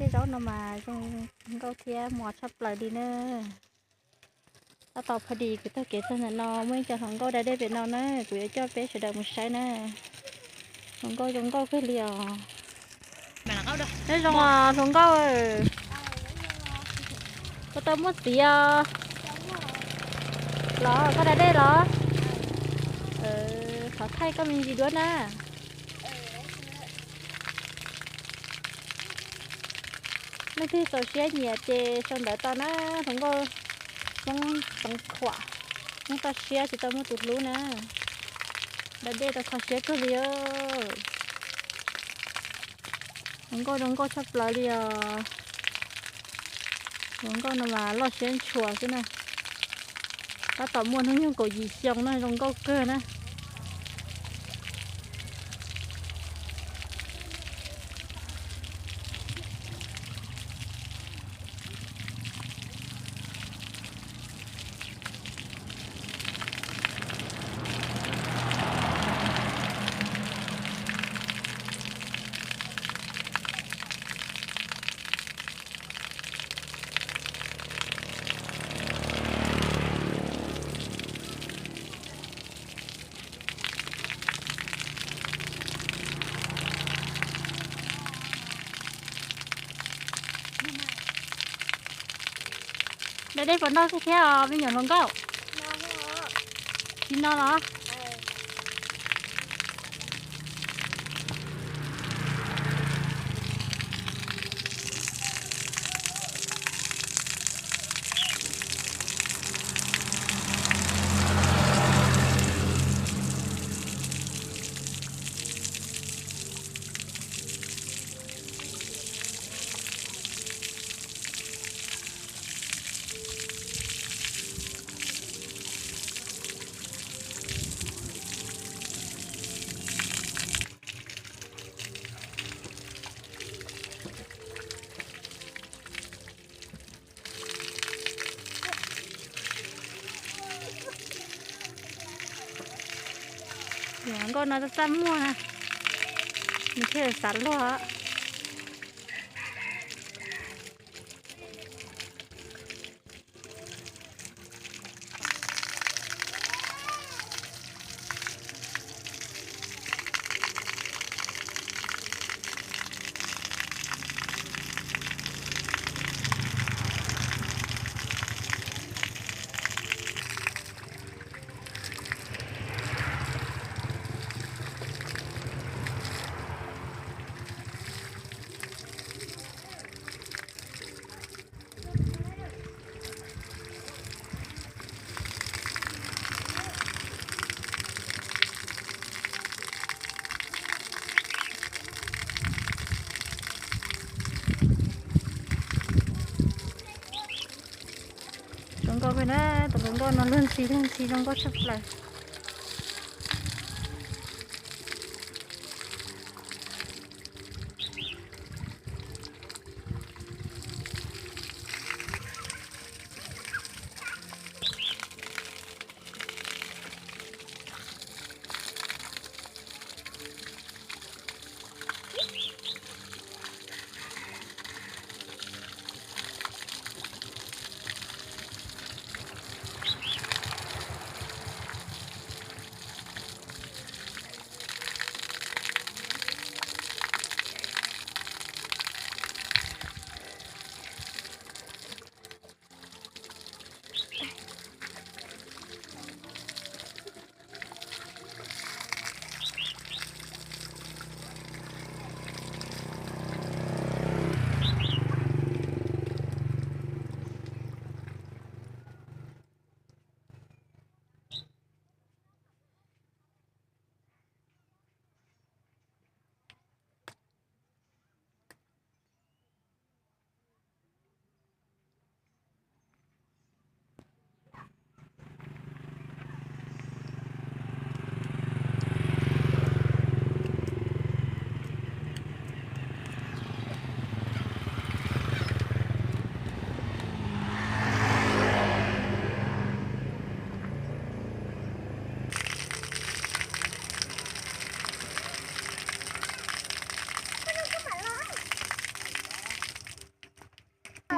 Tej zaub no mas zoo nkauj thiab mos tshaj plaws li na. Tab tom pha dis kuv taug kev txog ntawm no muaj ib co hluas nkauj da dej pem no na, kuv yuav coj peb sawv daws mus saib na. Hluas nkauj zoo nkauj kawg li os. Nyob zoo os hluas nkauj. Koj tau muaj txiv os? Los koj da dej los? Thov thaij koj me ntsis duab na. Leej twg txaus siab nyiam ces sau ntawv tau na. Hluas nkauj Hmoob Toov Khuam, Hmoob toj siab tsis tau muaj tus hlub na. Da dej tau kho siab kawg li. Hluas nkauj zoo nkauj tshaj plaws li os. Hluas nkauj no mas loj siab ntshua xwb na. Tab tom muaj hnub nyoog kaum yim xyoo na, zoo nkauj kawg na. Da dej puas nrog koj thiab os me nyuam hluas nkauj? Tsis no los? Hluas nkauj no txaj txaj muag na, nws thiaj xav luag. Zoo nkauj kawg na, tus hluas nkauj no luag ntxhi luag ntxhi zoo nkauj tshaj plaws.